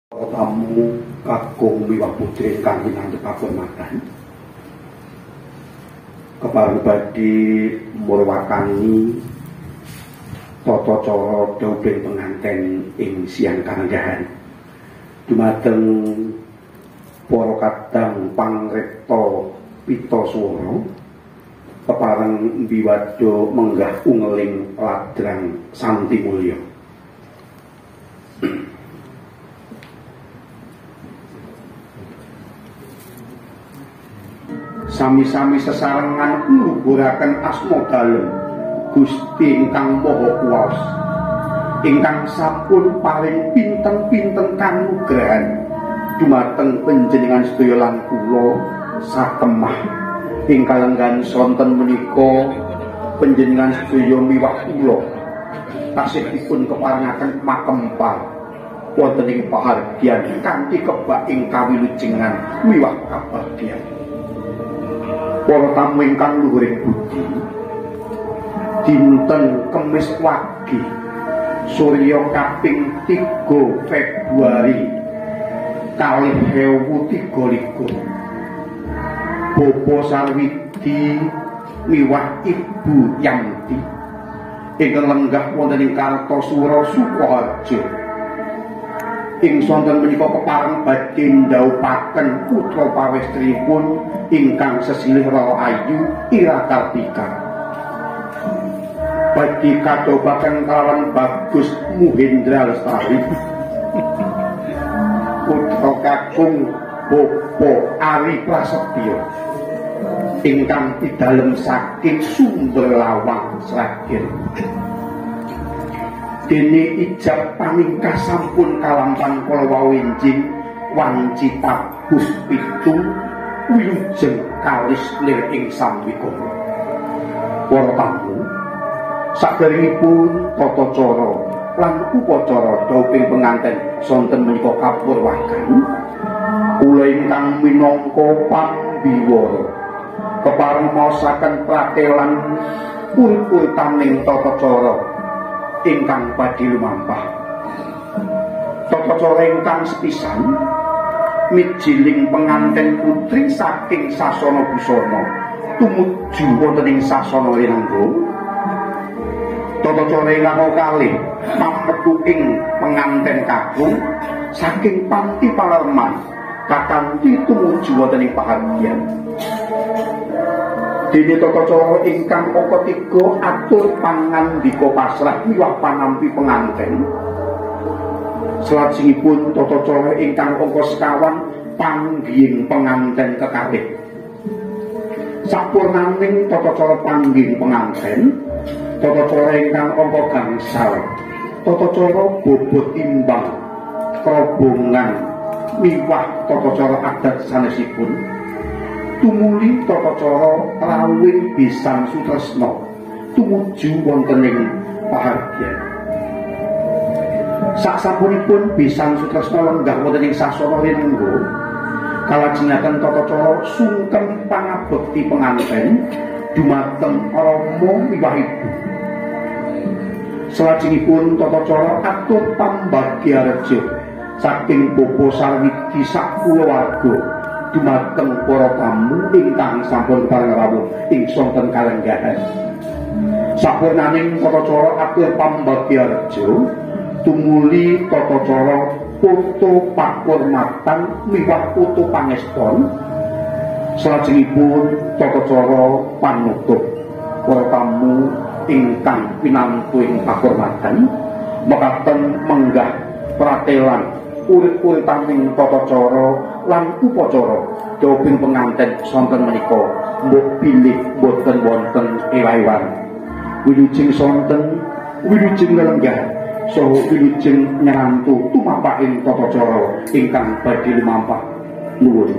Tamu kakung miwah putri ingkang winantu pakurmatan. Kepareng badhe murwakani tata cara dhawuhing penganten ing siang kanggahan. Dumateng para kadang pangripta pita swara kepareng mbiwadya menggah ungeling ladrang santi mulya. Sami-sami sesarengan ngluhuraken asma dalem Gusti ingkang Maha Kuwasa ingkang sampun paring pinten-pinten kanugrahan dumateng panjenengan sedaya lan kula satemah ing kalenggahan sonten menika panjenengan sedaya miwah kula tasih dipun keparengaken makempal wonten ing pahargyan kanthi kebak ing kawilujengan miwah kabagyan. Para tamu ingkang luhuring budi, dinten Kemis Wage surya kaping 3 Februari 2023, Bapak Sarwidi miwah Ibu Yanti ingkang lenggah wonten ing Kartosuro Sukoharjo ing sonten menika kepareng badhe ndhawuhaken putra pawestrinipun ingkang sesilih Rara Ayu Ira Kartika. Badhe kadobaken kalawan Bagus Muhendra Lestari putra kakung Bapak Ari Prasetyo ingkang pidalem saking Sumber Lawang Sragen. Dene ijab paningkah sampun kalampan kala wau enjing wanci tabuh 7 wilujeng kalis lir ing sambikala. Para tamu, saderengipun tata cara lan upacara dhawuhing penganten sonten menika kapurwakan, kula ingkang minangka pambiwara kepareng maosaken pratelan urut-urutaning tata cara ingkang badhe lumampah. Tata cara ingkang sepisan mijiling penganten putri saking sasana busana tumuju wonten ing sasana rinangga. Tata cara ingkang kalih pametuking penganten kakung saking panti palerman kakanthi tumuju wonten ing pahargyan. Dene tata cara ingkang angka 3 atur pangandika pasrah miwah panampi penganten. Salajengipun tata cara ingkang angka 4 panggihing penganten kekalih. Sampurnaning tata cara panggihing penganten, tata cara ingkang angka 5, tata cara bobot timbang krobongan miwah tata cara adat sanesipun. Tumuli tata cara rawuh bisan sutresna tumuju wonten ing pahargyan. Saksampunipun bisan sutresna lenggah wonten ing sasana rinengga, kalajengaken tata cara sungkem pangabekti penganten dumateng rama miwah ibu. Salajengipun tata cara atur pambagyareja saking Bapak Sarwidi sak kulawarga dumateng para tamu ingkang sampun kepareng rawuh ing sonten kalenggahan. Sampurnaning tata cara atur pambagyareja tumuli tata cara foto pakurmatan miwah foto pangeston. Salajengipun tata cara panutup para tamu ingkang pinantu ing pakurmatan mekaten menggah pratelan urut-urutaning tata cara lan upacara dhawuhing penganten sonten menika mbok bilih boten wonten ewa-ewan. Wilujeng sonten, wilujeng lelenggah saha wilujeng nyerantu tumapaking tata cara ingkang badhe lumampah. Nuwun.